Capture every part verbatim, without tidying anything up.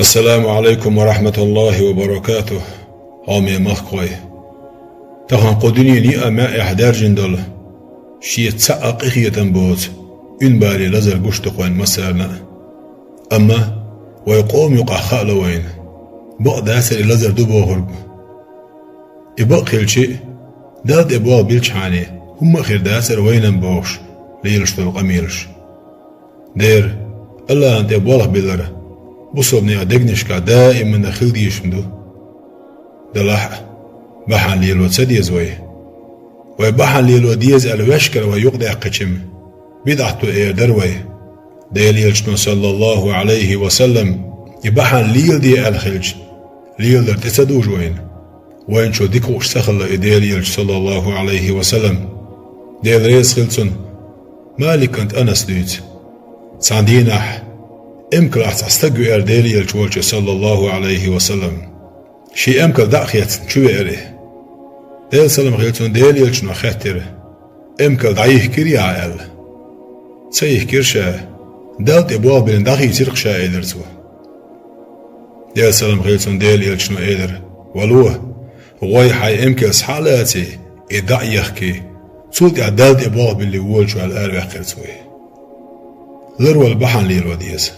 Ассаламу Ӏалайкум ва рахьматуллахӀи ва баракатухӀ, хьоме махкахой. Тахан кху дуьненан йиъ маьӀехь даьржина долу, шен цхьа а къинхетам боцу уьнбале лазар гуш ду-кх вайна массарна а. Амма вай къоман юкъахь хаало вайна, бакъ дацара и лазар ду бохург. И бакъ хилча а, Далла тӀе болх биллачхьана хӀумма а хир дацара вайна-м бохуш лелаш долу къамелаш. Дера, АллахӀана тӀе болх биллар бусалба нехан дегнашкахь даиманна хила дезаш ду. Делахь а, бахьана лело ца деза вай. Вай бахьана лело деза аьлла вешкара вай юкъадаьккхича-м, бидӀат ду эр дара вай. Делан Элчано, саллаллахӀу Ӏалайхи ва саллам, и бахьана леладе аьлла хилча, леладар тӀе ца дужу вайна. Вайна чу дика хууш ца хилла и Делан Элча, саллаллахӀу Ӏалайхи ва саллам, Дела реза хила цунна, Малик кӀанта Анаса дуьйцу. Цхьана дийнахь эмкалахь цхьа стаг веара Делан Элча волчу, саллаллахӀу Ӏалайхи ва саллам. Шен эмкал дӀа а хецна, чу веара и. Делан салам хила цунна, Делан Элчано хаьттира: «Эмкал дӀайихкирий хьан?» – аьлла. «Ца йихкира ша. Далла тӀе болх биллина дӀахийцира-кх ша», – элира цо. Делан салам хила цунна, Делан Элчано элира: «Вало, гӀой, хьайн эмкал схьа а лаций, и дӀа а ехкий, цул тӀаьхьа Далла тӀе болх биллий волчу», – аьлла, араваьккхира цо и. Ларвала бахьана лело деза.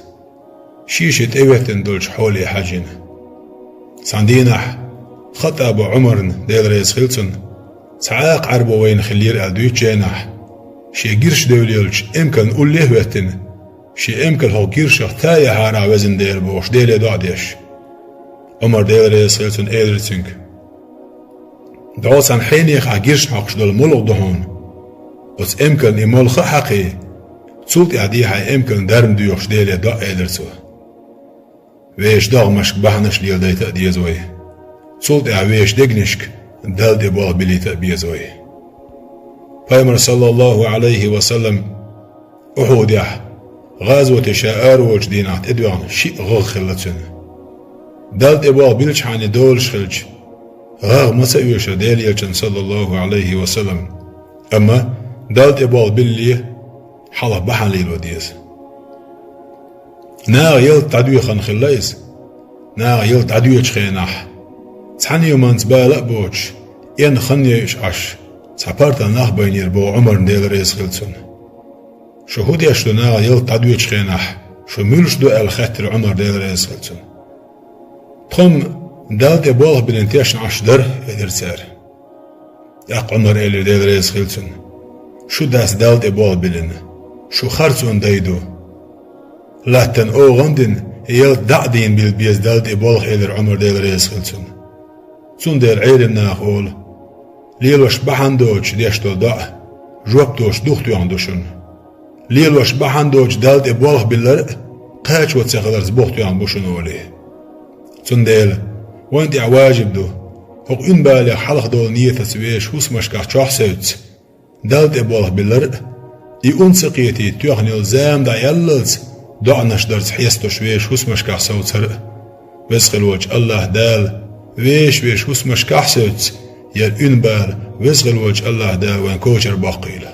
Шен-шен тӀехӀоьттина долчу хьоле хьаьжжина. Цхьана дийнахь Хаттаба Ӏумарна, Дела реза хила цунна, цхьа а Ӏаьрбо вайна хиллера аьлла дуьйцучу хенахь, шен гирш девлла йолчу эмкална улле а хӀоьттина, шен эмкал хӀокху гиршах таяхьара везна дела бохуш, Деле доӀа деш. Ӏумар, Дела реза хила цунна, элира цуьнга: «ДӀо цхьана хьенех ахь гиршна хьокхуш долу молха ду хьуна. Оцу эмкална и молха а хьакхий, цул тӀаьхьа де хьайн эмкална дарба доьхуш Деле доӀа», – элира цо. Вешан догӀмашка бахьанаш леладайта а деза вай. Цул тӀаьхьа вешан дегнашка Далла тӀе болх биллийта а беза вай. Пайхамар, саллаллахӀу Ӏалайхи ва саллам, Ухьудехь, гӀазоте ша араволчу дийнахь тӀедоьгӀна шиъ гӀагӀ хилла цуьнан. Далла тӀе болх биллачхьана долуш хилча, гӀагӀ ма ца оьшу Делан Элчанна, саллаллахӀу Ӏалайхи ва саллам. Амма Далла тӀе болх биллале, хьалха бахьана лело деза. Наха ялта дӀадоьхна хилла иза. Наха ялта дӀадоьдучу хенахь, цхьана юманца бала а боцуш, энна хан йойуш Ӏаш, цхьа партал нах байнера боху Ӏумарна, Дела реза хила цунна. «Шу хӀун деш ду наха ялта дӀадоьдучу хенахь? Шу муьлш ду?» – аьлла хаьттира Ӏумар, Дела реза хила цунна. «Тхо-м Далла тӀе болх биллина тешна Ӏаш дара», – элира цара. ТӀаккха Ӏумар элира, Дела реза хила цунна: «Шу дац Далла тӀе болх биллина, шу харцонан дай ду. Латтана огӀан а дина, ялта дӀа а дийна билла беза Далла тӀе болх», – элира Ӏумар, Дела реза хила цунна. Цундела Ӏелам наха олу: «Лелош бахьана доцуш деш долу доӀа жоп доцуш духатоьхна ду шуна. Лелош бахьана доцуш Далла тӀе болх биллар а кхачо ца хиларца бухатоьхна бу шуна», – олий. Цундела вайна тӀехь важиб ду, хӀокху уьнбалех хьалха долу нийтаца вешан хӀусамашкахь чохь а севцца, Далла тӀе болх биллар а, и ун ца кхетийта тоьхна йолу зама дӀаяьллалц, доӀанаш дарца хьесталуш вешан хӀусамашкахь совцар а. Веза хила волчу АллахӀ Дала вешан-вешан хӀусамашкахь а севцца, яра уьнбала Веза хила волчу АллахӀ Дала вайн кочара боккхийла.